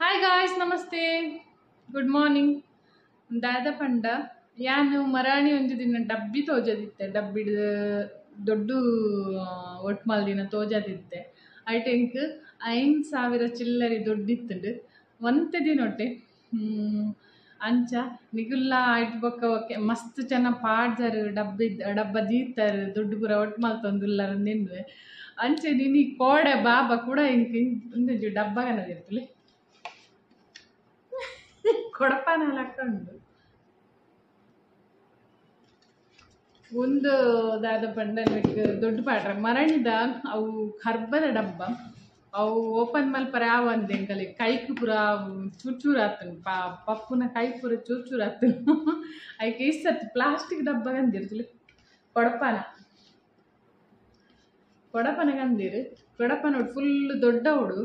Hi guys, namaste, good morning. ದಾದ ಪಂಡ ಯಾನು ಮರಾಣಿ ಒಂಜಿ ದಿನ ಡಬ್ಬಿ ತೋಜದಿತ್ತೆ, ಡಬ್ಬಿಡ್ ದೊಡ್ಡ ಒಟ್ಮಲ್ ದಿನ ತೋಜದಿತ್ತೆ. I think 5000 ಚಿಲ್ಲರೆ ದೊಡ್ಡಿತ್ತುಂಡು ಒಂತೆ ದಿನೊಟ್ಟೆ. ಅಂಚ ನಿಗುಲ್ಲ ಐಟ್ ಬೊಕ್ಕ ಓಕೆ ಮಸ್ತ್ ಚೆನ್ನ ಪಾಡ್ಜರ್ ಡಬ್ಬಿ ಡಬ್ಬ ದೀತಾರ್ ದುಡ್ಡು ಪೂರ ಒಟ್ಟು ಮಲ್ತೊಂದುಲ್ಲರ್ ನಿನ್ವೆ. ಅಂಚೆ ನಿನಿ ಕೋಡೆ ಬಾಬಾ ಕೂಡ ಇಂಕ್ ಇಂದೊಂಜಿ ಡಬ್ಬ ಕನದಿರ್ತಲೆ ಕೊಡಪಾನ ಲಕ್ಕುಂಡು. ಒಂದು ದಾದ ಪಂಡ ದೊಡ್ಡ ಪಾಡ್ರೆ ಮರಣಿದ ಅವು ಕರ್ಬದ ಡಬ್ಬ, ಅವು ಓಪನ್ ಮಲ್ಪರೆ ಆವಂದೆ ಎಂಕಲೆ ಕೈಕ್ ಪೂರ ಚೂರು ಚೂರು ಆತನು, ಪಪ್ಪುನ ಕೈ ಪೂರ ಚೂರು ಚೂರು ಆತನು. ಐಕೆ ಈ ಸರ್ತಿ ಪ್ಲಾಸ್ಟಿಕ್ ಡಬ್ಬ ಕಂದಿರ್ತಲೆ ಕೊಡಪಾನ, ಕೊಡಪನ ಕಂದಿರು ಕೊಡಪನ ಫುಲ್ ದೊಡ್ಡ ಅವಡು.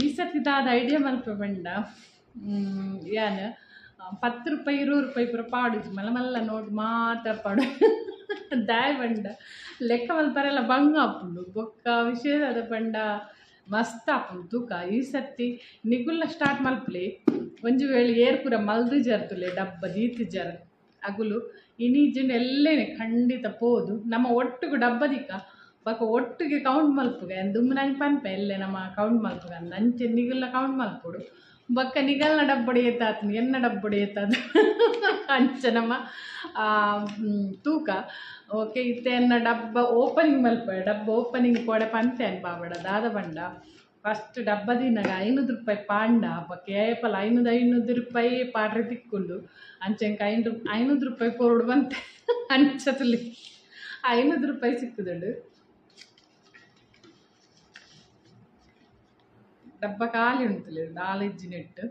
ಈ ಸರ್ತಿ ದಾದ ಐಡಿಯಾ ಮಲ್ಪ ಪಂಡ ಯಾನ್ 10 ರೂಪಾಯಿ 20 ರೂಪಾಯಿ ಪೂರ ಪಾಡುಜಿ, ಮಲ್ಲ ಮಲ್ಲ ನೋಟ್ ಮಾತ್ರ ಪಾಡು. ದಾಯ ಪಂಡ ಲೆಕ್ಕ ಮಲ್ಪರೆಲ್ಲ ಬಂಗ ಆಪುಂಡು ಬೊಕ್ಕ ವಿಶೇಷ ಪಂಡ ಮಸ್ತ್ ಆಪುಂಡು ತೂಕ. ಈ ಸರ್ತಿ ನಿಗುಲ್ಲ ಸ್ಟಾರ್ಟ್ ಮಲ್ಪಲೆ ಒಂಜಿ ವೇಳೆ ಏರ್ ಪೂರ ಮಲ್ದು ಜರ್ತುಲೆ ಡಬ್ಬ ದೀತು ಜರ್ ಅಗುಲು ಇನಿ ಜಿಂಡ ಎಲ್ಲೇನೆ ಖಂಡಿತ ಪೋದು ನಮ್ಮ ಒಟ್ಟುಗು ಡಬ್ಬ ದಿಕ್ಕ ಬೊಕ್ಕ ಒಟ್ಟಿಗೆ ಕೌಂಟ್ ಮಲ್ಪುಗ ದುಮ್ಮು ನಂಗೆ ಪನ್ಪೆ ಎಲ್ಲೆ ನಮ್ಮ ಕೌಂಟ್ ಮಲ್ಪುಗ ಅಂದ್ ಅಂಚೆ ನಿಗುಲ್ಲ ಕೌಂಟ್ ಮಲ್ಪೊಡು. ಬೊಕ್ಕ ನಿಗಲ್ನ ಡಬ್ಬೊಡು ಏತಾತುಂಡು ಎನ್ನ ಡಬ್ಬೊಡು ಏತಾತು ಅಂಚ ನಮ್ಮ ತೂಕ. ಓಕೆ ಇತ್ತೆ ಎನ್ನ ಡಬ್ಬ ಓಪನಿಂಗ್ ಮಲ್ಪ ಡಬ್ಬ ಓಪನಿಂಗ್ ಕೋಡೆ ಪನ್ಪೆ ಅನ್ ಬಾಬಡ ದಾದ ಪಂಡ ಫಸ್ಟ್ ಡಬ್ಬ ದಿನಾಗ 500 ರೂಪಾಯಿ ಪಾಂಡ ಬೊಕ್ಕ ಏಪಲ 500 500 ರೂಪಾಯಿ ಪಾಡ್ರೆ ತಿಕ್ಕೊಂಡು ಅಂಚೆಂಕ 500 ರೂಪಾಯಿ ಕೊರಡು ಬಂತೆ ಅಂಚತುಲಿ 500 ರೂಪಾಯಿ ಸಿಕ್ಕುದುಂಡು. ಡಬ್ಬ ಖಾಲಿ ಉಂಟುಲೆ ನಾಲೆಜ್ಜಿ ನೆಟ್ಟು.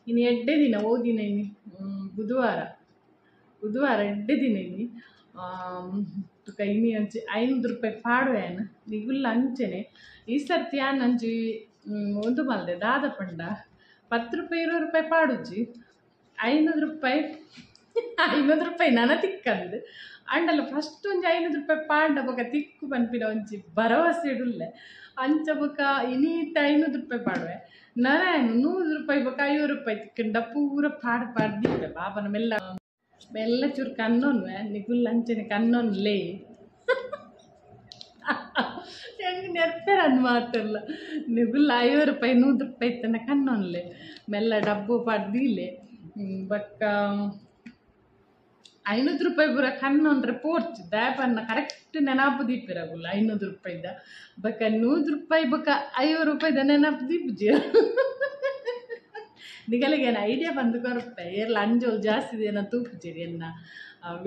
ಇನ್ನು ಎಡ್ಡೆ ದಿನ ಓದಿನ ಇನ್ನು ಬುಧವಾರ ಬುಧವಾರ ಎಡ್ಡೆ ದಿನ ಇನ್ನು ತುಕ ಇನಿ ಅಂಚೆ 500 ರೂಪಾಯಿ ಪಾಡುವೇನು ನಿಗುಲ್ಲ ಅಂಚೆನೆ. ಈ ಸರ್ತಿ ಯಾನ್ ಅಂಚಿ ಒಂದು ಮಲ್ದೆ ದಾದ ಪಂಡ 10 ರೂಪಾಯಿ 20 ರೂಪಾಯಿ ಪಾಡುಜ್ಜಿ 500 ರೂಪಾಯಿ 500 ರೂಪಾಯಿ ನನ ತಿಕ್ಕಂದು ಅಂಡಲ್ಲ ಫಸ್ಟ್ ಒಂಜಿ 500 ರೂಪಾಯಿ ಪಾಂಡ ಬೊಕ ತಿಕ್ಕು ಪನ್ಪಿನ ಒಂಜಿ ಭರವಸೆ ಇಡುಲ್ಲೆ ಅಂಚ ಬೊಕ ಇನೀತ 500 ರೂಪಾಯಿ ಪಾಡುವೆ ನನ 100 ರೂಪಾಯಿ ಬೊಕ 50 ರೂಪಾಯಿ ತಿಕ್ಕಂಡ ಪೂರ ಪಾಡ್ ಪಾಡ್ ದೀಪೆ ಬಾಬನ ಮೆಲ್ಲ ಮೆಲ್ಲ ಚೂರು ಕನ್ನೊನ್ವೆ ನಿಗುಲ್ಲ ಅಂಚನೆ ಕನ್ನೊನ್ಲೇ ಹೆಂಗೆ ನೆರ್ಪೇರ ಅಂದ್ ಮಾತಲ್ಲ ನಿಗುಲ್ಲ 50 ರೂಪಾಯಿ 100 ರೂಪಾಯಿ ಇತ್ತನ ಕನ್ನೊನ್ಲೆ ಮೆಲ್ಲ ಡಬ್ಬು ಪಾಡ್ದೀಲೆ ಬೊಕ್ಕ 500 ರೂಪಾಯಿ ಪೂರ ಕಣ್ಣೊಂದ್ರೆ ಪೋರ್ಚ್ ದಾಯಪನ್ನ ಕರೆಕ್ಟ್ ನೆನಪು ದೀಪಿರಗುಲ್ಲ 500 ರೂಪಾಯಿದ ಬೊಕ್ಕ 100 ರೂಪಾಯಿ ಬೊಕ್ಕ 50 ರೂಪಾಯಿದ ನೆನಪು ದೀಪುಜಿ. ನಿಗಲಿಗೆ ಏನು ಐಡಿಯಾ ಬಂದು ಕೊರಪೆ ಏರ್ಲ ಅಂಜೋಲು ಜಾಸ್ತಿ ಏನ ತೂಪುಜಿರಿ ಎನ್ನ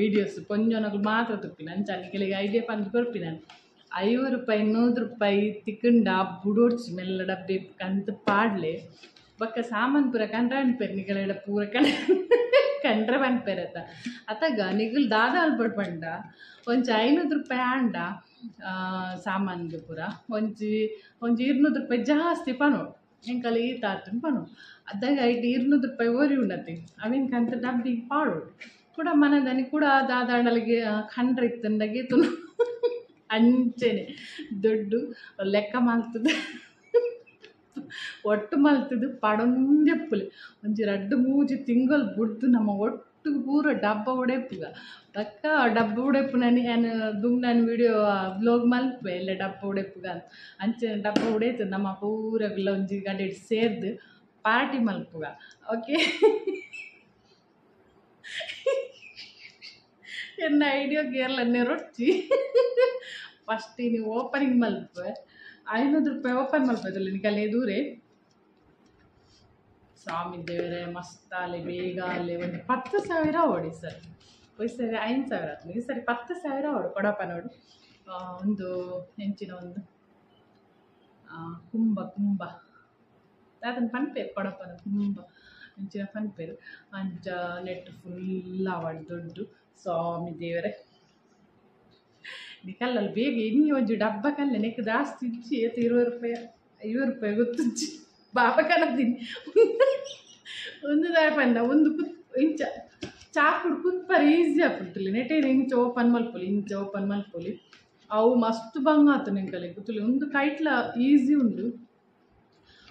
ವೀಡಿಯೋಸ್ ಪೊಂಜೋನಗಳು ಮಾತ್ರ ತುಪ್ಪಿನ ಅಂಚ ನಿಗಲಿಗೆ ಐಡಿಯಾ ಬಂದು ಕೊರ್ಪಿ ನಾನು. 50 ರೂಪಾಯಿ 100 ರೂಪಾಯಿ ತಿಕ್ಕಂಡ ಬುಡೋಡ್ಚಿ ಮೆಲ್ಲ ಡಬ್ಬಿ ಕಂತು ಪಾಡ್ಲೆ ಬೊಕ್ಕ ಸಾಮಾನು ಪೂರ ಕಂಡ್ರ ಅನ್ಪೇರು ನಿಗಲೆಡ ಪೂರ ಕಂಡ್ರೆ ಪನ್ಪೇರತ್ತ ಅತಗ ನಿಗುಲ್ ದಾದ ಅಲ್ಪಡ್ ಪಂಡ ಒಂಜಿ 500 ರೂಪಾಯಿ ಆಂಡ ಸಾಮಾನ್ಗೆ ಪೂರ ಒಂಜಿ ಒಂಜಿ 200 ರೂಪಾಯಿ ಜಾಸ್ತಿ ಪನೋಡು ಎಂಕಲ ಈ ತಾತುನ್ ಪನೋಡು ಅದಾಗ ಐಟ್ 200 ರೂಪಾಯಿ ಓರಿ ಉಂಡತಿ ಅವಿನ ಕಂತ ಡಬ್ಬಿಗೆ ಪಾಡೋಡು ಕೂಡ ಮನದಾನಿ ಕೂಡ ದಾದಾಂಡಲಿಗೆ ಕಂಡ್ರೆ ಇತ್ತಂದಾಗೆ ತುನು ಅಂಚೆನೆ ದುಡ್ಡು ಲೆಕ್ಕ ಮಲ್ತದ ಒಟ್ಟು ಮಲ್ತದು ಪಡೊಂದೆಪ್ಪುಲೆ ಒಂಜಿ 2-3 ತಿಂಗಳು ಬುಡ್ದು ನಮ್ಮ ಒಟ್ಟು ಪೂರ ಡಬ್ಬ ಉಡೆಪ್ಪುಗ ಬೊಕ್ಕ ಡಬ್ಬ ಉಡೆಪ್ಪು ನಾನು ಯಾನ್ ದುಂಬು ನಾನು ವೀಡಿಯೋ ವ್ಲೋಗ್ ಮಲ್ಪೆ ಇಲ್ಲ ಡಬ್ಬ ಉಡೆಪ್ಪುಗ ಅಂಚೆ ಡಬ್ಬ ಉಡೇತು ನಮ್ಮ ಪೂರಗುಲ ಒಂಜಿ ಗಡೆ ಸೇರ್ದು ಪಾರ್ಟಿ ಮಲ್ಪುಗ. ಓಕೆ ಎನ್ನ ಐಡಿಯಾ ಗೇರ್ಲ ನೆರೊಡ್ಚಿ ಫಸ್ಟ್ ನೀವು ಓಪನಿಂಗ್ ಮಲ್ಪೆ 500 ರೂಪಾಯಿ ಓಪನ್ ಮಲ್ಪದಲ್ಲ ನಿಕಲೆ ದೂರೆ ಸ್ವಾಮಿ ದೇವರೇ ಮಸ್ತ್ ಅಲೆ ಬೇಗ ಅಲೆ ಒಂದು 10,000 ಓಡಿ ಸರ್ ಈ ಸರಿ 5,000 ಆಯ್ತು ಈ ಸರಿ 10,000 ಓಡು ಕೊಡಪ್ಪ ನೋಡು. ಒಂದು ಹೆಂಚಿನ ಒಂದು ಕುಂಬ ಕುಂಬ ಅದನ್ನು ಪನ್ಪೇರು ಕೊಡಪ್ಪನ ಕುಂಬ ಹೆಂಚಿನ ಪನ್ಪೇರು ಅಂಚ ನೆಟ್ ಫುಲ್ ಆವಡ್ ದೊಡ್ಡ ಸ್ವಾಮಿ ದೇವರೇ ನಿಕಲ್ಲಲ್ಲಿ ಬೇಗ ಇನ್ನಿ ಒಂಜಿ ಡಬ್ಬ ಕಲ್ಲೆ ನೆಕ್ ಜಾಸ್ತಿ ಇಚ್ಚಿ ಏತ್ 20 ರೂಪಾಯಿ 50 ರೂಪಾಯಿ ಗೊತ್ತುಜ್ಜಿ ಬಾಬ ಕನದಿನಿ ಒಂದು ದಾಯ ಪಂಡ ಒಂದು ಕುತ್ ಇಂಚ ಚಾಕುಡು ಕುತ್ಪರ ಈಸಿ ಆಪುಂಟುಲಿ ನೆಟೇನು ಇಂಚ ಓಪನ್ ಮಲ್ಪೊಲಿ ಇಂಚ ಓಪನ್ ಮಲ್ಪೊಲಿ ಅವು ಮಸ್ತ್ ಬಂಗ ಆತು ನಿಂಕಲೆ ಗೊತ್ತುಲಿ ಒಂದು ಕೈಟ್ಲ ಈಸಿ ಉಂಡು.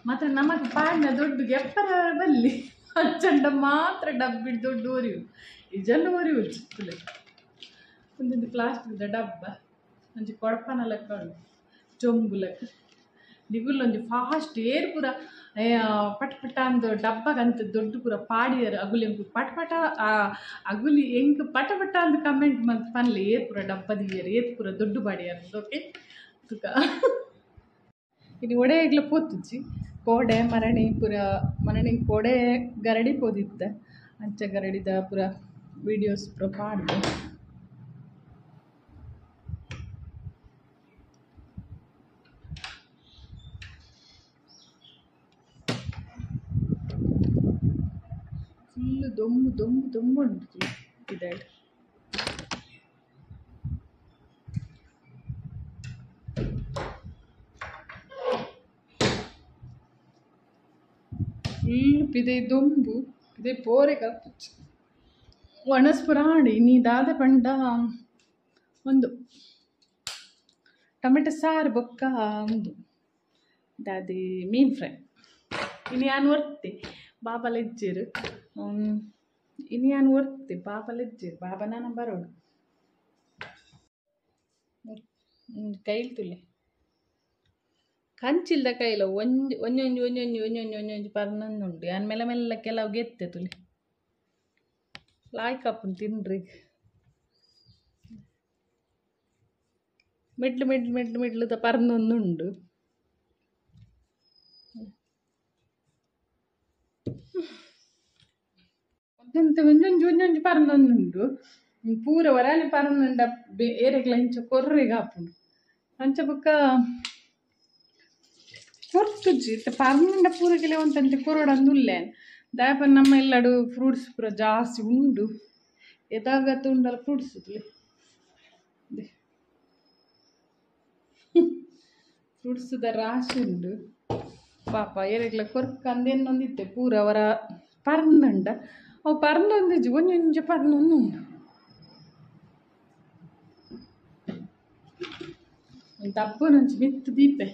ಮಾತ್ರ ನಮಗೆ ಪಾಡಿನ ದೊಡ್ಡ ಎಪ್ಪರ ಬಲ್ಲಿ ಅಚ್ಚಂಡ ಮಾತ್ರ ಡಬ್ಬಿಡ್ ದೊಡ್ಡ ಒರಿವು ಇಜಲ್ಲ ಒರಿವು ಚಿಕ್ಕಲೆ ಒಂದೊಂದು ಪ್ಲಾಸ್ಟಿಕ್ದ ಡಬ್ಬ ಒಂಜಿ ಕೊಡಪನ ಲೆಕ್ಕ ಉಂಡು ಚೊಂಬು ಲೆಕ್ಕ ನಿಗುಲ್ಲೊಂಜಿ ಫಾಸ್ಟ್ ಏರ್ ಪೂರ ಪಟ ಪಟ ಅಂದು ಡಬ್ಬಗಂತ ದೊಡ್ಡ ಪೂರ ಪಾಡಿಯರು ಅಗುಲಿ ಎಂಕು ಪಟ ಪಟ ಅಗುಲಿ ಎಂಕ್ ಪಟ ಪಟ ಅಂದು ಕಮೆಂಟ್ ಮಂತ್ ಪನ್ಲೆ ಏರ್ ಪೂರ ಡಬ್ಬದಿಯರು ಏತ್ ಪೂರ ದೊಡ್ಡ ಪಾಡಿಯರ್ ಓಕೆ ತುಕ ಇನ್ನು ಒಡೆಗ್ಲ ಪೋತುಜ್ಜಿ ಕೋಡೆ ಮರಣಿ ಪೂರ ಮರಣಿ ಕೋಡೆ ಗರಡಿ ಪೋದಿತ್ತ ಅಂಚ ಗರಡಿದ ಪೂರ ವೀಡಿಯೋಸ್ ಪೂರ ಪಾಡ್ದು ಫುಲ್ಲು ದೊಂಬು ದೊಂಬು ದೊಂಬು ಉಂಟು ಇದೆ ಫುಲ್ ಪಿದೆ ದೊಂಬು ಪಿದೆ ಪೋರೆ ಕಲ್ಪುಚ್ಚು ಒಣಸ್ಪುರ ಆಂಡ್ ಇನಿ ದಾದ ಪಂಡ ಒಂದು ಟೊಮೆಟೊ ಸಾರು ಬೊಕ್ಕ ಒಂದು ದಾದಿ ಮೀನು ಫ್ರೈ ಇನಿ ಯಾನ್ ಒರ್ತಿ ಬಾಬಾ ಲೆಜ್ಜೇರು ಇನಿ ಯಾನ್ ಒರ್ತಿ ಬಾಬಾ ಲೆಜ್ಜೇರು ಬಾಬಾ ನಾನ ಬರೋಡು ಕೈಲಿ ತುಲೆ ಕಂಚಿಲ್ದ ಕೈಲ ಒಂಜಿ ಒಂಜೊಂಜಿ ಒಂಜೊಂಜಿ ಒಂಜೊಂಜಿ ಒಂಜೊಂಜಿ ಪರ್ನಂದುಂಡು ಯಾನ್ ಮೆಲ್ಲ ಮೆಲ್ಲ ಕೆಲವು ಗೆತ್ತೆ ತುಲೆ ಲಾಯ್ಕ್ ಅಪ್ಪುನ್ ತಿನ್ರಿ ಮಿಡ್ಲು ಮಿಡ್ಲು ಮಿಡ್ಲು ಮಿಡ್ಲುದ ಪರ್ನೊಂದುಂಡು ಒಂದಂತ ಒಂಜೊಂಜಿ ಒಂಜೊಂಜಿ ಪರ್ನೊಂದುಂಡು ಪೂರ ಒರಾನೆ ಪರ್ನಂಡ ಏರೆಗ್ಲ ಇಂಚ ಕೊರ್ರೆಗ್ ಆಪುಂಡು ಅಂಚ ಬೊಕ್ಕ ಕೊರ್ತುಜ್ಜಿ ಇತ್ತೆ ಪರ್ನಂಡ ಪೂರಗೆಲೆ ಒಂತಂತೆ ಕೊರೊಡಂದು ಉಲ್ಲೆ ದಾಯಪ ನಮ್ಮ ಎಲ್ಲಡು ಫ್ರೂಟ್ಸ್ ಪೂರ ಜಾಸ್ತಿ ಉಂಡು ಎದಾಗತ್ತು ಉಂಡಲ್ಲ ಫ್ರೂಟ್ಸ್ ತುಲೆ ಫ್ರೂಟ್ಸ್ದ ರಾಶಿ ಉಂಡು ಪಾಪ ಏರೆಗ್ಲ ಕೊರ್ಕಂದೇನೊಂದಿತ್ತೆ ಪೂರ ಅವರ ಪರ್ಂದುಂಡ ಅವು ಪರ್ಂದೊಂದಿಜ್ಜಿ ಒಂಜೊಂಜಿ ಪರ್ನೊಂದುಂಡು ದಬ್ಬನೊಂಜಿ ಮಿತ್ತು ದೀಪೆ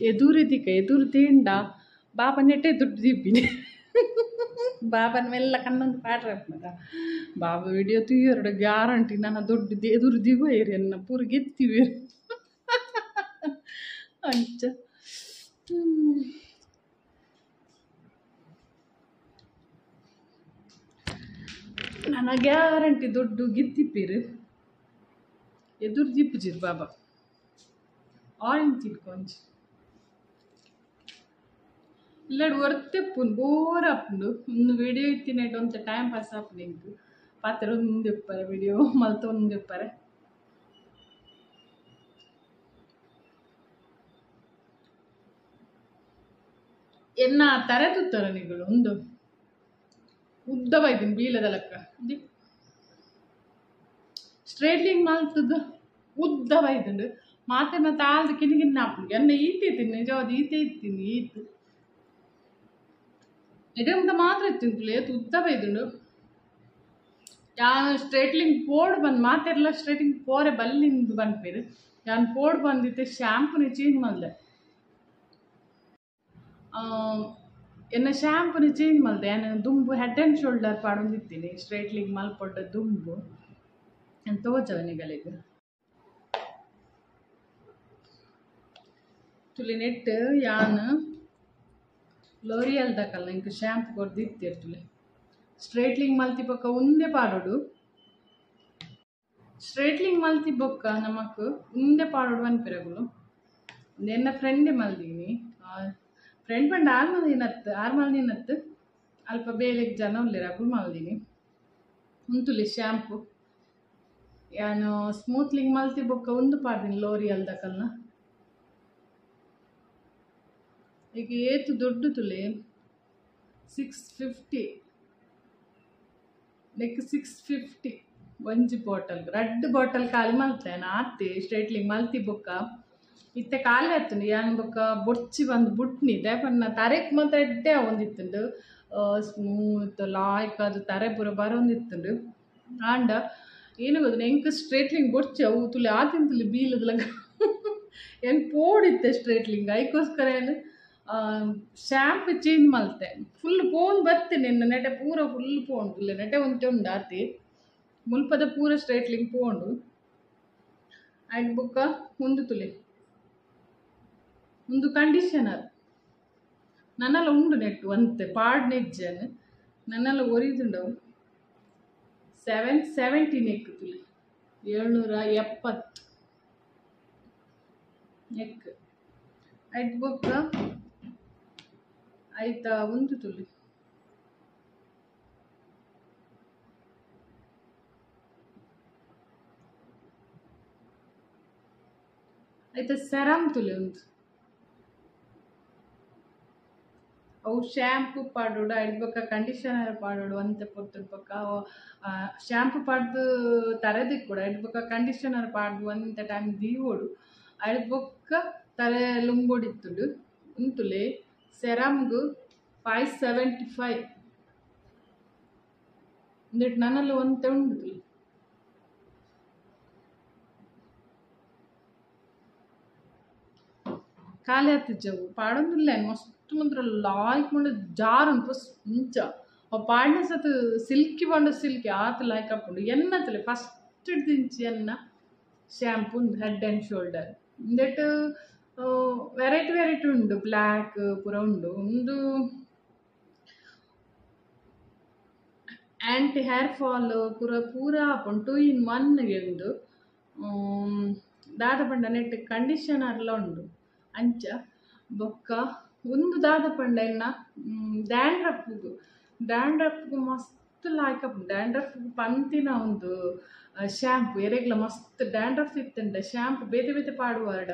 ಎದುರು ದಿಕ್ಕ ಎದುರು ತೀಂಡ ಬಾಬಾ ನೆಟ್ಟೆ ದುಡ್ಡು ದೀಪಿನಿ ಬಾಬನ ಮೆಲ್ಲ ಕಣ್ಣೊಂದು ಪಾಡ್ರೆ ಬಾಬಾ ವಿಡಿಯೋ ತೂಯರು ಗ್ಯಾರಂಟಿ ನನ್ನ ದೊಡ್ಡ ಎದುರು ದಿಗೋಯರಿ ಎನ್ನ ಪೂರ ಗೆತ್ತಿವೇರು ಅಂಚ ನನ್ನ ಗ್ಯಾರಂಟಿ ದೊಡ್ಡ ಗೆತ್ತಿಪ್ಪೀರು ಎದುರು ದೀಪುಜಿರು ಬಾಬಾ ಆರೆಂಜ್ ತಿನ್ಕೊಂಜಿ ಇಲ್ಲಡ್ ಒರ್ತೆಪ್ಪುನು ಬೋರ್ ಆಪುಂಡು ಒಂದು ವಿಡಿಯೋ ಇತ್ತಿನೈಟ್ ಒಂತೆ ಟೈಮ್ ಪಾಸ್ ಆಪುಂಡು ಎಂಕ್ ಪಾತೆರ ಒಂದಿಪ್ಪರೆ ವಿಡಿಯೋ ಮಲ್ತೊಂದಿಪ್ಪರೆ ಎನ್ನ ತರೆ ತುತ್ತರ ನಿಗಳು ಒಂದು ಉದ್ದ ಬೈದಿನಿ ಬೀಲದ ಲೆಕ್ಕ ಸ್ಟ್ರೇಟ್ಲಿಂಗ್ ಮಲ್ತದ್ದು ಉದ್ದ ಬೈದುಂಡು ಮಾತೆ ಮತ್ತೆ ಆಲ್ದು ಕಿನ್ನಿಗಿನ್ನ ಆಪುಂಡು ಎನ್ನ ಈತೆ ಇತ್ತೀನಿ ನಿಜವಾದ ಈತೆ ಇತ್ತೀನಿ ಈತು ಎಡೆಮುಟ ಮಾತ್ರ ಇತ್ತಿಂತಲೇ ಉದ್ದ ಬೈದುಂಡು ಯಾನ್ ಸ್ಟ್ರೇಟ್ಲಿಂಗ್ ಪೋಡ್ ಬಂದು ಮಾತೆಲ್ಲ ಸ್ಟ್ರೇಟಿಂಗ್ ಪೋರೆ ಬಲ್ಲಿಂದು ಬಂದ್ಪೇರು ಯಾನ್ ಪೋಡ್ ಬಂದಿತ್ತೆ ಶ್ಯಾಂಪುನಿ ಚೇಂಜ್ ಮಲ್ದೆ ಎನ್ನ ಶ್ಯಾಂಪುನಿ ಚೇಂಜ್ ಮಲ್ದೆ ಯಾನ್ ದುಂಬು ಹೆಡ್ ಆ್ಯಂಡ್ ಶೋಲ್ಡರ್ ಪಾಡೊಂದಿತ್ತೀನಿ ಸ್ಟ್ರೇಟ್ಲಿಂಗ್ ಮಲ್ಪೊಡ್ಡ ದುಂಬು ತೋಜವನಿಗಳಿಗೆ ತುಲಿ ನೆಟ್ ಯಾನ್ ಲೋರಿಯಲ್ ದಕಲ್ಲ ಇಂಕ ಶ್ಯಾಂಪು ಕೊರ್ದಿತ್ತೀರ್ ತುಲೆ ಸ್ಟ್ರೇಟ್ಲಿಂಗ್ ಮಲ್ತಿ ಬೊಕ್ಕ ಉಂದೆ ಪಾಡೋಡು ಸ್ಟ್ರೇಟ್ಲಿಂಗ್ ಮಲ್ತಿ ಬೊಕ್ಕ ನಮಕ್ ಉಂದೆ ಪಾಡೋಡು ಪನ್ಪಿರಗುಲು ಎನ್ನ ಫ್ರೆಂಡೇ ಮಲ್ದೀನಿ ಫ್ರೆಂಡ್ ಪಂಡ ಆರ್ ಮಲ್ದಿನತ್ತು ಆರ್ ಮಲ್ದಿನತ್ತು ಅಲ್ಪ ಬೇಲೆಗ್ ಜನ ಉಲ್ಲೆರ್ ಅಗುಲು ಮಲ್ದೀನಿ ಉಂತುಲಿ ಶ್ಯಾಂಪು ಯಾನು ಸ್ಮೂತ್ಲಿಂಗ್ ಮಲ್ತಿ ಬೊಕ್ಕ ಉಂದು ಪಾಡ್ದೀನಿ ಲೋರಿಯಲ್ ದಕಲ್ನ ಈಗ ಏತು ದೊಡ್ಡ ತುಲೆ 650 ನೆಕ್ 650 ಒಂಜಿ ಬಾಟಲ್ ರಡ್ಡ್ ಬಾಟಲ್ ಖಾಲಿ ಮಲ್ತೆ ಆತೆ ಸ್ಟ್ರೇಟ್ಲಿಂಗ್ ಮಲ್ತಿ ಬೊಕ್ಕ ಇತ್ತೆ ಖಾಲಿ ಆತುಂಡು ಯಾನ್ ಬೊಕ್ಕ ಬೊಡ್ಚಿ ಬಂದು ಬುಟ್ನಿ ದಾಯೆ ತರೆಕ್ ಮಾತ್ರ ಎಡ್ಡೆ ಆವೊಂದಿತ್ತುಂಡು ಸ್ಮೂತ್ ಲಾಯ್ಕ್ ಅದು ತರೆ ಪೂರ ಬರೊಂದಿತ್ತುಂಡು ಆಂಡ ಏನು ಗೊತ್ತು ಎಂಕ್ ಸ್ಟ್ರೇಟ್ಲಿಂಗ್ ಬೊಡ್ಚಿ ಅವು ತುಲೆ ಆತಿಂತುಲಿ ಬೀಲದ ಏನು ಪೋಡಿತ್ತೆ ಸ್ಟ್ರೈಟ್ಲಿಂಗ್ ಐಕೋಸ್ಕರ ಏನು ಶ್ಯಾಂಪು ಚೇಂಜ್ ಮಲ್ತೆ ಫುಲ್ ಫೋನ್ ಬತ್ತೀನಿ ನಿನ್ನ ನೆಟೆ ಪೂರ ಫುಲ್ ಫೋನ್ ಇಲ್ಲ ನೆಟೆ ಒಂತೆ ಉಂಡು ಆತಿ ಮುಲ್ಪದ ಪೂರ ಸ್ಟ್ರೈಟ್ಲಿಂಗ್ ಪೋಂಡು ಆಯ್ತು ಬುಕ್ಕ ಉಂದು ತುಲೆ ಒಂದು ಕಂಡೀಷನರ್ ನನ್ನೆಲ್ಲ ಉಂಡು ನೆಟ್ಟು ಅಂತೆ ಪಾಡ್ ನೆಜ್ಜನ್ ನನ್ನೆಲ್ಲ ಒರಿದುಂಡವು 770 ನೆಕ್ ತುಲೆ 770 ನೆಕ್ ಆಯ್ತು ಬೊಕ್ಕ ಆಯ್ತಾ ಒಂದು ತುಲಿ ಆಯ್ತಾ ಸೆರಮ್ ತುಲೆ ಒಂದು ಅವು ಶ್ಯಾಂಪು ಪಾಡೋಡು ಐದು ಬೊಕ್ಕ ಕಂಡೀಷನರ್ ಪಾಡೋಡು ಅಂತೆ ಪೊರ್ತುಡು ಬೊಕ್ಕ ಶ್ಯಾಂಪು ಪಾಡ್ದು ತರೆದಿಕ್ಕೂಡು ಐದು ಬೊಕ್ಕ ಕಂಡೀಷನರ್ ಪಾಡ್ದು ಒಂತೆ ಟೈಮ್ ದೀವೋಡು ಐದು ಬೊಕ್ಕ ತರೆ ಲುಂಬೋಡಿತ್ತುಡು ಉಂತುಲೆ ಸೆರಮ್ಗು 575 ಒಂದಿಟ್ಟು ನನ್ನಲ್ಲಿ ಒಂತೆ ಉಂಡು ತುಲೆ ಖಾಲಿ ಆತಿಜ್ಜವು ಪಾಡೊಂದಿಲ್ಲ ಮಸ್ತ್ ಮಾತ್ರ ಲಾಯ್ಕ್ ಮಂಡ ಜಾರ್ ಉಂಟು ಇಂಚ ಅವು ಪಾಡನೆ ಸತ್ ಸಿಲ್ಕಿ ಬಂಡ ಸಿಲ್ಕಿ ಆತ ಲಾಯ್ಕ್ ಹಾಕೊಂಡು ಎನ್ನ ತಲೆ ಫಸ್ಟ್ ದಿಂಚಿ ಎನ್ನ ಶ್ಯಾಂಪು ಉಂಡು ಹೆಡ್ ಆ್ಯಂಡ್ ಶೋಲ್ಡರ್ ಇಂದೆಟ್ ವೆರೈಟಿ ವೆರೈಟಿ ಉಂಡು ಬ್ಲ್ಯಾಕ್ ಪೂರ ಉಂಡು ಒಂದು ಆ್ಯಂಟಿ ಹೇರ್ ಫಾಲ್ ಪೂರ ಪೂರ ಆಪುಂಡು 2 in 1 ಉಂಡು ದಾದ ಪಂಡ ನೆಟ್ ಕಂಡೀಷನರ್ಲ ಉಂಡು ಅಂಚ ಬೊಕ್ಕ ಒಂದು ದಾದ ಪಂಡ ಎನ್ನ ಡ್ಯಾಂಡ್ರಫ್ಗು ಡ್ಯಾಂಡ್ರಫ್ಗು ಮಸ್ತ್ ಲಾಯ್ಕ್ ಆಪುಂಡು ಡ್ಯಾಂಡ್ರಫ್ಗು ಪಂತಿನ ಒಂದು ಶ್ಯಾಂಪು ಎರೆಗ್ಲ ಮಸ್ತ್ ಡ್ಯಾಂಡ್ರಫ್ ಇತ್ತುಂಡ ಶ್ಯಾಂಪು ಬೇತೆ ಬೇತೆ ಪಾಡುವಾಡ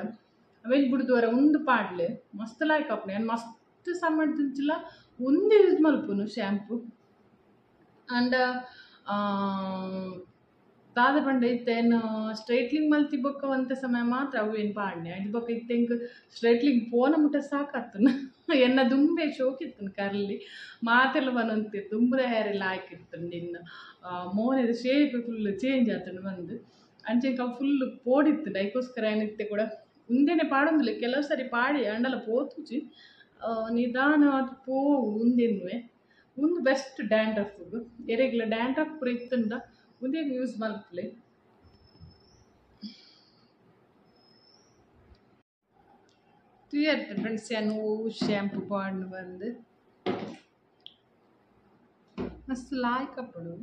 ಅವೇನು ಬುಡ್ದುವರ ಉಂದು ಪಾಡ್ಲೆ ಮಸ್ತ್ ಲಾಯ್ಕ್ ಆಪುಂಡು ಏನು ಮಸ್ತ್ ಸಮ್ಮಡ್ದಿಂಚಿಲ್ಲ ಒಂದು ಯೂಸ್ ಮಲ್ಪುನು ಶ್ಯಾಂಪು ಆಂಡ ದಾದ ಪಂಡ ಇತ್ತೇನು ಸ್ಟ್ರೈಟ್ಲಿಂಗ್ ಮಲ್ತಿ ಬೊಕ್ಕ ಒಂತೆ ಸಮಯ ಮಾತ್ರ ಅವು ಏನು ಪಾಡ್ನೆ ಅದು ಬೊಕ್ಕ ಇತ್ತೆಂಕ್ ಸ್ಟ್ರೈಟ್ಲಿಂಗ್ ಪೋನ ಮುಟ್ಟ ಸಾಕಾತನ ಎನ್ನ ದುಂಬೆ ಶೋಕಿತ್ತನು ಕರ್ಲಿ ಮಾತೆಲ್ಲ ಬನಂತೆ ದುಂಬುದ ಹೇರ್ ಎಲ್ಲ ಹಾಕಿತ್ತು ನಿನ್ನ ಮೋನೆದ ಶೇಪ್ ಫುಲ್ ಚೇಂಜ್ ಆತನು ಬಂದು ಅಂಚೆ ಅವು ಫುಲ್ ಪೋಡಿತ್ತು ಐಕೋಸ್ಕರ ಏನಿತ್ತೆ ಕೂಡ ಉಂದೇನೆ ಪಾಡೊಂದಿಲ್ಲ ಕೆಲವು ಸರಿ ಪಾಡಿ ಅಂಡಲ ಪೋತುಜಿ ನಿಧಾನವಾದ ಪೋ ಉಂದೆನ್ನುವೆ ಒಂದು ಬೆಸ್ಟ್ ಡ್ಯಾಂಡ್ರಫ್ಗು ಎರೆಗ್ಲ ಡ್ಯಾಂಡ್ರಫ್ ಪೂರ ಇತ್ತುಂಡ ಉಂದೇ ಯೂಸ್ ಮಲ್ಪಲೆ ತುಯರ್ತ ಫ್ರೆಂಡ್ಸ್ ಏನು ಶ್ಯಾಂಪು ಪಾಡ್ನು ಬಂದು ಮಸ್ತ್ ಲಾಯ್ಕ್ ಅಪ್ಪಡು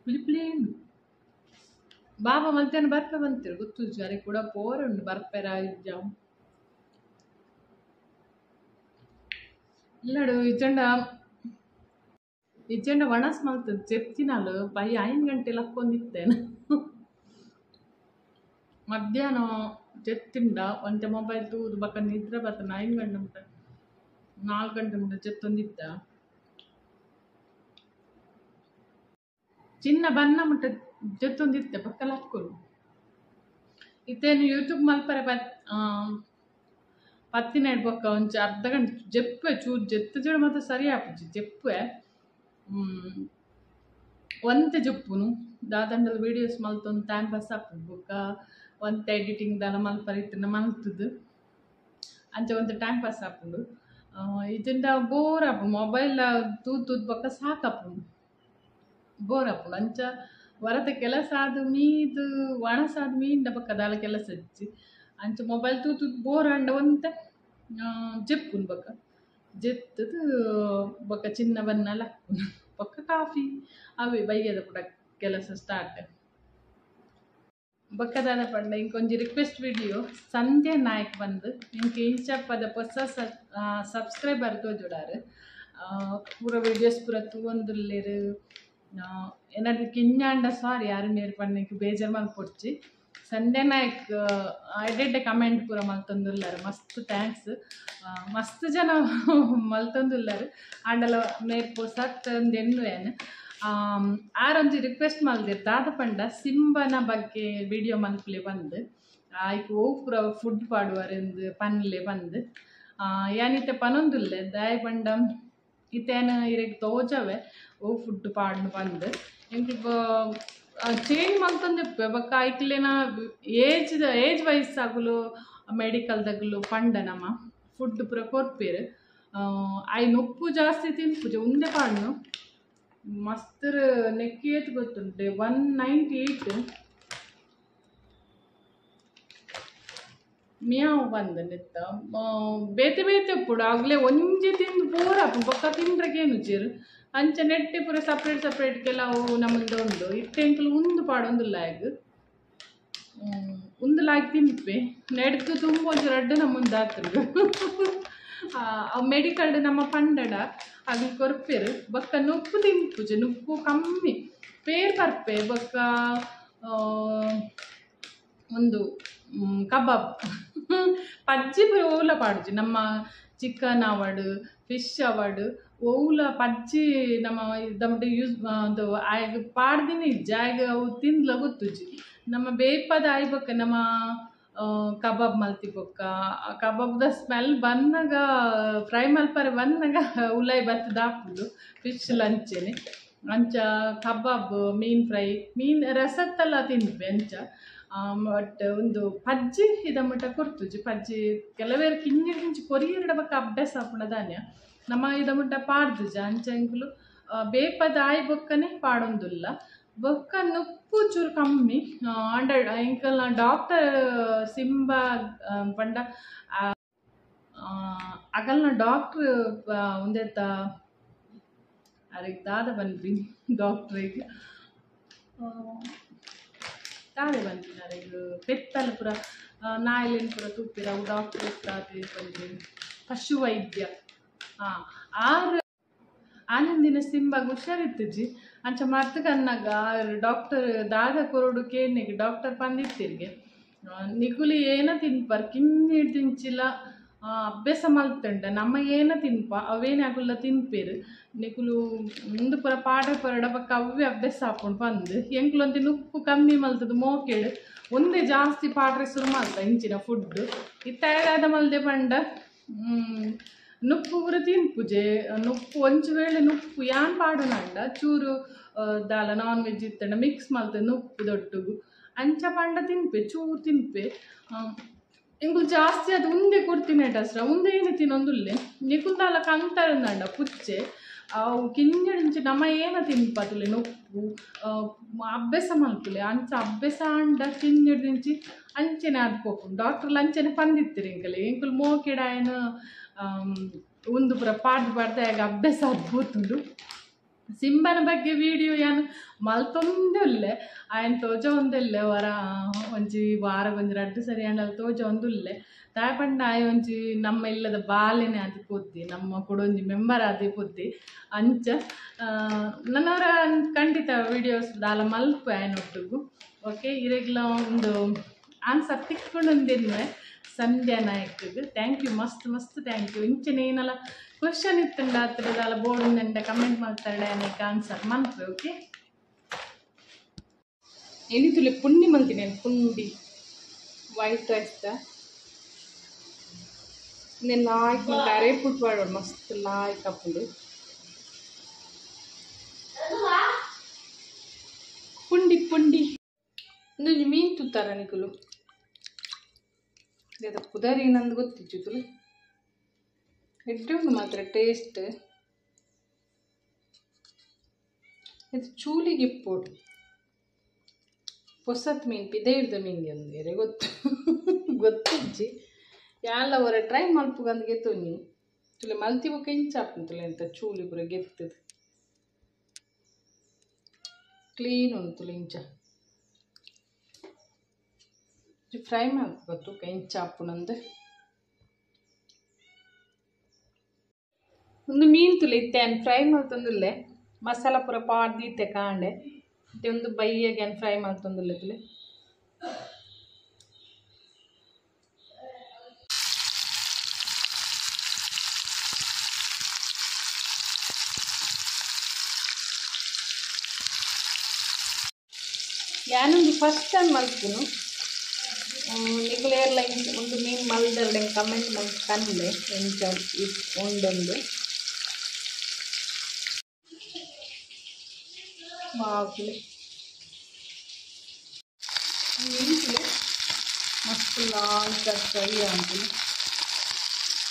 ಪಿಲಿ ಬಾಬಾ ಮಧ್ಯಾಹ್ನ ಬರ್ಪೆ ಬಂತಿರು ಗೊತ್ತು ಜಾರಿ ಕೂಡ ಪೋರುಂಡು ಬರ್ಪೆರ ಇಜ್ಜ ಇಲ್ಲಡು ಇಜ್ಜಂಡ ಇಜ್ಜಂಡ ಒಣಸ್ ಮಲ್ತದ ಜೆತ್ತಿನಾಲು ಬೈ 5 ಗಂಟೆ ಲಕ್ಕೊಂದಿತ್ತೇನೆ ಮಧ್ಯಾಹ್ನ ಜೆತ್ತಿಂಡ ಒಂತೆ ಮೊಬೈಲ್ ತೂದು ಬಕ್ಕ ನಿದ್ರೆ ಬರ್ತಾನೆ 5 ಗಂಟೆ ಮುಟ್ಟ 4 ಗಂಟೆ ಮುಟ್ಟ ಜೆತ್ತೊಂದಿತ್ತ ಚಿನ್ನ ಬನ್ನ ಮುಟ್ಟ ಜೊತ್ತೊಂದಿತ್ತೆ ಪಕ್ಕ ಲಕ್ಕೊಡು ಇತ್ತೇನು ಯೂಟ್ಯೂಬ್ ಮಲ್ಪರೆ ಪತ್ತಿನ ಬೊಕ್ಕ ಒಂಚ ಅರ್ಧ ಗಂಟೆ ಜೆಪ್ಪೆ ಚೂರು ಜೆತ್ತ ಜೋಡ ಮಾತ್ರ ಸರಿ ಆಪುಜಿ ಜೆಪ್ಪೆ ಒಂತೆ ಜೊಪ್ಪುನು ದಾದಂಡಲ ವೀಡಿಯೋಸ್ ಮಲ್ತೊಂದು ಟೈಮ್ ಪಾಸ್ ಆಪುಂಡು ಬೊಕ್ಕ ಒಂತೆ ಎಡಿಟಿಂಗ್ ದಾಲ ಮಲ್ಪರೆ ಇತ್ತಿನ ಮಲ್ತದು ಅಂಚ ಒಂತೆ ಟೈಮ್ ಪಾಸ್ ಆಪುಂಡು ಇದಿಂದ ಬೋರ್ ಆಪುಂಡು ಮೊಬೈಲ್ ತೂದು ತೂದು ಬೊಕ್ಕ ಸಾಕಾಪುಂಡು ಬೋರ್ ಆಪುಂಡು ಅಂಚ ವರತೆ ಕೆಲಸ ಆದು ಮೀದು ಒಣಸಾದ ಮೀಂಡ ಬೊಕ್ಕ ದಾಲ ಕೆಲಸ ಹಚ್ಚಿ ಅಂಚ ಮೊಬೈಲ್ ತೂತು ಬೋರ್ ಆಂಡ ಒಂತೆ ಜೆಪ್ಪುನು ಬೊಕ್ಕ ಜೆತ್ತದು ಬೊಕ್ಕ ಚಿನ್ನ ಬನ್ನ ಲಕ್ಕುನು ಬೊಕ್ಕ ಕಾಫಿ ಅವೇ ಬೈಯದ ಪುಟ ಕೆಲಸ ಸ್ಟಾರ್ಟ್ ಬೊಕ್ಕ ದಾದ ಪಂಡ ಇಂಕೊಂಜಿ ರಿಕ್ವೆಸ್ಟ್ ವಿಡಿಯೋ ಸಂಧ್ಯಾ ನಾಯಕ್ ಬಂದು ಇಂಕೆ ಇಂಚಪ್ಪದ ಹೊಸ ಸಬ್ಸ್ಕ್ರೈಬರ್ ತೋಜುಡಾರು ಪೂರ ವೀಡಿಯೋಸ್ ಪೂರ ತೂವೊಂದುಲ್ಲೆರ್ ಏನಾದ್ರು ಕಿഞ്ഞಾಂಡ ಸಾರಿ ಯಾರು ನೇರು ಪಣ್ಣಕ್ಕೆ ಬೇಜಾರು ಮಲ್ಪೊಡ್ಚಿ ಸಂಧ್ಯಾ ನಾಯಕ್ ಎಡ್ಡೆಡ್ಡೆ ಕಮೆಂಟ್ ಪೂರ ಮಲ್ತೊಂದುಲ್ಲಾರು ಮಸ್ತ್ thanks ಮಸ್ತ್ ಜನ ಮಲ್ತೊಂದುಲ್ಲಾರು ಆಂಡಲ ಮೇರ್ ಪೊಸತ್ ಎನ್ನುವೇನು ಆರೊಂಜಿ ರಿಕ್ವೆಸ್ಟ್ ಮಲ್ದಿರ್ ದಾದ ಪಂಡ ಸಿಂಬನ ಬಗ್ಗೆ ವಿಡಿಯೋ ಮಲ್ಪಲೆ ಬಂದು ಆಯ್ಕೆ ಓ ಪೂರ ಫುಡ್ ಪಾಡುವರೆಂದು ಪನ್ಲೆ ಬಂದು ಯಾನಿತ್ತೆ ಪನೊಂದುಲ್ಲೆ ದಾಯ ಪಂಡ ಇತ್ತೇನ ಇರೆಗ್ ತೋಜವೆ ಓ ಫುಡ್ ಪಾಡ್ನು ಪಂದ್ ಎಂಕ್ಲು ಚೇಂಜ್ ಮಲ್ತೊಂದಿಪ್ಪೆ ಬೊಕ್ಕ ಐಕ್ಲೆನ ಏಜ್ ಏಜ್ ವೈಸ್ ಅಗುಲು ಮೆಡಿಕಲ್ ದಗುಲು ಪಂಡ ನಮ್ಮ ಫುಡ್ ಪೂರ ಕೊರ್ಪೇರು ಐನ್ ಉಪ್ಪು ಜಾಸ್ತಿ ತಿನ್ಪುಜೆ ಉಂದೆ ಪಾಡ್ನು ಮಸ್ತ್ ನೆಕ್ ಏತ್ ಗೊತ್ತುಂಟು 198 ಮಿಯಾವ್ ಬಂದ ನೆತ್ತ ಬೇತೆ ಬೇತೆ ಉಪ್ಪುಡು ಆಗಲೇ ಒಂಜಿ ತಿಂದು ಪೂರ ಬೊಕ್ಕ ತಿಂಡ್ರಗೇನು ಜೇರು ಅಂಚ ನೆಟ್ಟೆ ಪೂರ ಸಪ್ರೇಟ್ ಸಪ್ರೇಟ್ ಕೆಲವು ನಮ್ಮಂದ ಉಂಡು ಇತ್ತೆ ಎಂಕುಲು ಉಂದು ಪಾಡೊಂದುಲ್ಲ ಆಗ ಉಂದು ಲಾಗ್ ತಿನ್ಪೆ ನೆಡ್ದು ತುಂಬ ಒಂಜಿ ರಡ್ಡು ನಮ್ಮುಂದು ಆತುಂಡು ಅವು ಮೆಡಿಕಲ್ಡ್ ನಮ್ಮ ಪಂಡಡ ಅಗ್ಲು ಕೊರ್ಪೇರು ಬೊಕ್ಕ ನುಪ್ಪು ತಿನ್ಪುಜೆ ನುಪ್ಪು ಕಮ್ಮಿ ಪೇರ್ ಪರ್ಪೆ ಬೊಕ್ಕ ಒಂದು ಕಬಾಬ್ ಪಜ್ಜಿ ಪೂರ ಓಲ ಪಾಡುಜಿ ನಮ್ಮ ಚಿಕನ್ ಆವಡ್ ಫಿಶ್ ಆವಡ್ ಓಲ ಪಜ್ಜಿ ನಮ್ಮ ದಮಟ ಯೂಸ್ ಅದು ಆಯ್ಗ ಪಾಡ್ದಿನ ಇಜ್ಜಿ ಆಯ್ಗ ಅವು ತಿಂದ್ಲ ಗೊತ್ತುಜಿ ನಮ್ಮ ಬೇಪದ ಆಯ್ ಬೊಕ್ಕ ನಮ್ಮ ಕಬಾಬ್ ಮಲ್ತಿ ಬೊಕ್ಕ ಕಬಾಬ್ದ ಸ್ಮೆಲ್ ಬಂದಾಗ ಫ್ರೈ ಮಲ್ಪರೆ ಬಂದಾಗ ಉಲಾಯಿ ಬತ್ತದ ಹಾಕುದು ಫಿಶ್ ಲಂಚೇನೆ ಅಂಚ ಕಬಾಬ್ ಮೀನು ಫ್ರೈ ಮೀನು ರಸತ್ತೆಲ್ಲ ತಿನ್ಪೆ ಅಂಚ ಬಟ್ ಒಂದು ಪಜ್ಜಿ ಇದಮಟ ಕೊರ್ತುಜಿ ಪಜ್ಜಿ ಕೆಲವೇರು ಕಿಂಜಿ ಕಿಂಚಿ ಕೊರಿಯರ್ಡ ಬೊಕ್ಕ ಅಭ್ಯಾಸ ಆಪುಂಡ ದಾನ್ಯ ನಮ್ಮ ಇದಮಟ ಪಾಡ್ದುಜ ಅಂಚ ಎಂಕುಲು ಬೇಪದ ಆಯ್ ಬೊಕ್ಕನೆ ಪಾಡೊಂದುಲ್ಲ ಬೊಕ್ಕ ನುಪ್ಪು ಚೂರು ಕಮ್ಮಿ ಆಂಡ ಎಂಕಲ್ನ ಡಾಕ್ಟರ್ ಸಿಂಬ ಪಂಡ ಅಗಲ್ನ ಡಾಕ್ಟ್ರ್ ಉಂದೆತ್ತ ಅರೆಗ್ ದಾದ ಪನ್ಪಿ ಡಾಕ್ಟ್ರಿಗೆ ದಾದ ಪನ್ಪಿನ ಅರೆಗ್ ಪೆತ್ತಲ ಪೂರ ನಾಯಿಲೆನ್ ಪೂರ ತೂಪಿರ ಅವು ಡಾಕ್ಟ್ರ್ ಇತ್ತಾತೆ ಪನ್ಪಿ ಪಶು ವೈದ್ಯ ಹಾಂ ಆರು ಆನಂದಿನ ಸಿಂಬಾಗ ಹುಷಾರಿತ್ತುಜಿ ಅಂಚ ಮರ್ತ್ ಕನ್ನಾಗ ಡಾಕ್ಟರ್ ದಾದ ಕೊರಡು ಕೇನಿಗೆ ಡಾಕ್ಟರ್ ಪಂದಿತ್ತಿರ್ಗೆ ನಿಕುಲಿ ಏನ ತಿನ್ಪರ್ ಕಿನ್ನಿ ತಿಂಚಿಲ್ಲ ಅಭ್ಯಾಸ ಮಲ್ತುಂಡ ನಮ್ಮ ಏನ ತಿನ್ಪ ಅವೇನೇ ಅಗುಲ್ಲ ತಿನ್ಪೇರು ನಿಕುಲು ಉಂದು ಪೂರ ಪಾಡ ಪರಡ ಬೊಕ್ಕ ಅವೇ ಅಭ್ಯಾಸ ಆಪುಂಡು ಪಂದ್ ಎಂಕ್ಲೊಂತಿ ನುಪ್ಪು ಕಮ್ಮಿ ಮಲ್ತದ ಮೋಕೆಡು ಒಂದೇ ಜಾಸ್ತಿ ಪಾಡ್ರೆ ಶುರು ಮಲ್ತ ಇಂಚಿನ ಫುಡ್ ಇತ್ತಾದ ಮಲ್ದೆ ಪಂಡ ನುಪ್ಪು ಪೂರ ತಿನ್ಪುಜೆ ನುಪ್ಪು ಒಂಜಿ ವೇಳೆ ನುಪ್ಪು ಯಾನ್ ಪಾಡುನಂಡ ಚೂರು ದಾಲ ನಾನ್ ವೆಜ್ ಇತ್ತಂಡ ಮಿಕ್ಸ್ ಮಲ್ತ ನುಪ್ಪು ದೊಟ್ಟುಗು ಅಂಚ ಪಂಡ ತಿನ್ಪೆ ಚೂರು ತಿನ್ಪೆ ಎಂಕುಲು ಜಾಸ್ತಿ ಅದು ಉಂದೆ ಕೊಡ್ತೀನಿ ಅಸ್ರ ಉಂದೆ ಏನು ತಿನ್ನೊಂದುಲ್ಲೆ ನಿಕುಲು ದಾಲ ಕಂತಾರಂದಂಡ ಪುಚ್ಚೆ ಅವು ಕಿಂಜಡಿಂಚಿ ನಮ್ಮ ಏನ ತಿನ್ಪತುಲೆ ನುಪ್ಪು ಅಭ್ಯಾಸ ಮಲ್ಪುಲೆ ಅಂಚ ಅಭ್ಯಾಸ ಆಂಡ ಕಿಂಜಡಿಂಚಿ ಅಂಚೆನೆ ಅದು ಪೋಪುಂಡು ಡಾಕ್ಟ್ರ್ಲ ಅಂಚೆನೆ ಪಂದಿತ್ತಿರಿ ಎಂಕಲೆ ಎಂಕುಲು ಮೋಕೆಡಾಯನ ಉಂದು ಪೂರ ಪಾಡ್ದು ಪಾಡ್ದು ಆಗ ಅಭ್ಯಾಸ ಆದ್ ಸಿಂಬನ ಬಗ್ಗೆ ವಿಡಿಯೋ ಯಾನ್ ಮಲ್ತೊಂದುಲ್ಲೆ ಆಯನ್ ತೋಜೊಂದುಲ್ಲೆ ವರ ಒಂಜಿ ವಾರ ಒಂಜಿ ರಡ್ಡ್ ಸರಿ ಆಂಡಲ ತೋಜೊಂದುಲ್ಲೆ ದಾಯೆ ಪಂಡ ಆಯೆ ಒಂಜಿ ನಮ್ಮ ಇಲ್ಲದ ಬಾಲೆನೆ ಆದ್ ಪೋತಿ ನಮ್ಮ ಕೂಡ ಒಂಜಿ ಮೆಂಬರ್ ಆದ್ ಪೋತಿ ಅಂಚ ನನ್ನವರ ಖಂಡಿತ ವಿಡಿಯೋಸ್ ದಾಲ ಮಲ್ಪು ಆಯನೊಟ್ಟುಗು ಓಕೆ ಇರೆಗ್ಲ ಒಂದು ಆನ್ಸರ್ ತಿಕ್ಕೊಂಡೊಂದಿನ್ವೆ ಸಂಧ್ಯಾ ನಾಯಕ್ಗೆ thank you ಮಸ್ತ್ ಮಸ್ತ್ thank you ಇಂಚನೆ ಏನಲ್ಲ ಕ್ವಶನ್ ಇತ್ತಂಡ ಹತ್ತಿರದಲ್ಲ ಬೋರ್ಡ್ ಉಂದಂಡ ಕಮೆಂಟ್ ಮಾಡ್ತಾಳೆ ಅನ್ನಕ್ಕೆ ಆನ್ಸರ್ ಮನ್ಪೆ ಓಕೆ ಎನಿತುಲೆ ಪುಂಡಿ ಮಲ್ತೀನಿ ಪುಂಡಿ ವೈಟ್ ರೈಸ್ నేను ಲಾಯ್ಕ್ ಮತ್ತೆ ಅರೆ ಪುಟ್ ಪಾಡೋಡು ಮಸ್ತ್ ಲಾಯ್ಕ್ ಅಪ್ಪುಂಡು ಪುಂಡಿ ಪುಂಡಿ ಒಂದೊಂಜಿ ಮೀನು ತೂತಾರ ನಿಕುಲು ಅದು ಪುದರಿ ನಂದು ಗೊತ್ತಿಜ್ಜು ತುಲು ಎಡ್ಡೆ ಮಾತ್ರ ಟೇಸ್ಟ್ ಇದು ಚೂಲಿಗೆ ಇಪ್ಪೋಡು ಹೊಸತ್ ಮೀನು ಪಿದೆ ಮೀನು ಅಂದೇರೆ ಗೊತ್ತು ಗೊತ್ತಿಜ್ಜಿ ಯಾಲ ಅವರ ಟ್ರೈ ಮಲ್ಪುಗಂದು ಗೆತ್ತೊನಿ ತುಲೆ ಮಲ್ತಿ ಬೊಕ್ಕ ಇಂಚ ತುಲೆ ಎಂತ ಚೂಲಿ ಪೂರ ಗೆತ್ತದು ಕ್ಲೀನ್ ಉಂಟು ತುಲೆ ಇಂಚ ಫ್ರೈ ಮಲ್ಪುಗ ತೂಕ ಇಂಚ ಆಪುನಂದು ಒಂದು ಮೀನು ತುಲೆ ಇತ್ತೆ ಫ್ರೈ ಮಲ್ತೊಂದುಲ್ಲೆ ಮಸಾಲ ಪೂರ ಪಾಡ್ದು ಇತ್ತೆ ಕಾಂಡೆ ಮತ್ತೆ ಒಂದು ಬೈಯಗೆ ಫ್ರೈ ಮಲ್ತೊಂದುಲ್ಲೆ ತುಲೆ ಯಾನೊಂದು ಫಸ್ಟ್ ಟೈಮ್ ಮಲ್ಪುನು ನಿಕುಲು ಏರ್ಲ ಉಂದು ಮೀನ್ ಮಲ್ದರ್ಡ ಕಮೆಂಟ್ ಮಲ್ತ್ ಪನ್ಲೆ ಎಂಚ ಉಂಡೊಂದು. ವಾವ್ ಮೀನ್ ಮಸ್ತ್ ಲಾಂಗ್ ಫ್ರೈ ಆಂಡ್.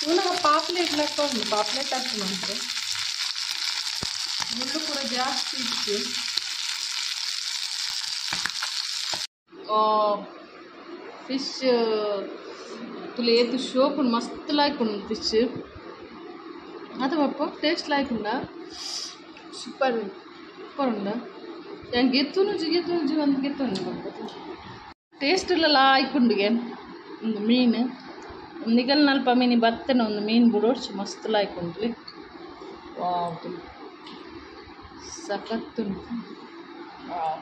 ತೂನಗ ಪಾಪ್ಲೇಟ್ ಲೆಕ್ಕ ಉಂಡು, ಪಾಪ್ಲೇಟ್ ಅತ್ತು ಮಂತ್ರೆ ಮುಳ್ಳು ಪೂರ ಜಾಸ್ತಿ ಇತ್ತು. ಫಿಶ್ ತುಲೆ ಏತು ಶೋಕುಂಡು, ಮಸ್ತ್ ಲಾಯ್ಕ್ ಉಂಡು ಫಿಶ್. ಅದು ಪಪ್ಪ ಟೇಸ್ಟ್ ಲಾಯ್ಕ್ ಉಂಡಾ? ಸೂಪರ್ ಸೂಪರ್ ಉಂಡಾ? ಯಾನ್ ಗೆತ್ತುನುಜಿ ಗೆತ್ತುನುಜಿ ಒಂದು ಗೆತ್ತುಂಡು ಪಪ್ಪ. ಟೇಸ್ಟ್ ಎಲ್ಲ ಲಾಯ್ಕ್ ಉಂಡುಗೆ ಒಂದು ಮೀನು. ನಿಗಲ್ ನಲ್ಪ ಮೀನಿ ಬತ್ತನೆ ಒಂದು ಮೀನು ಬುಡೋಡ್ಚು ಮಸ್ತ್ ಲಾಯ್ಕ್ ಉಂಡು. ವಾವ್ ಸಖತ್ ಉಂಡು. ವಾವ್.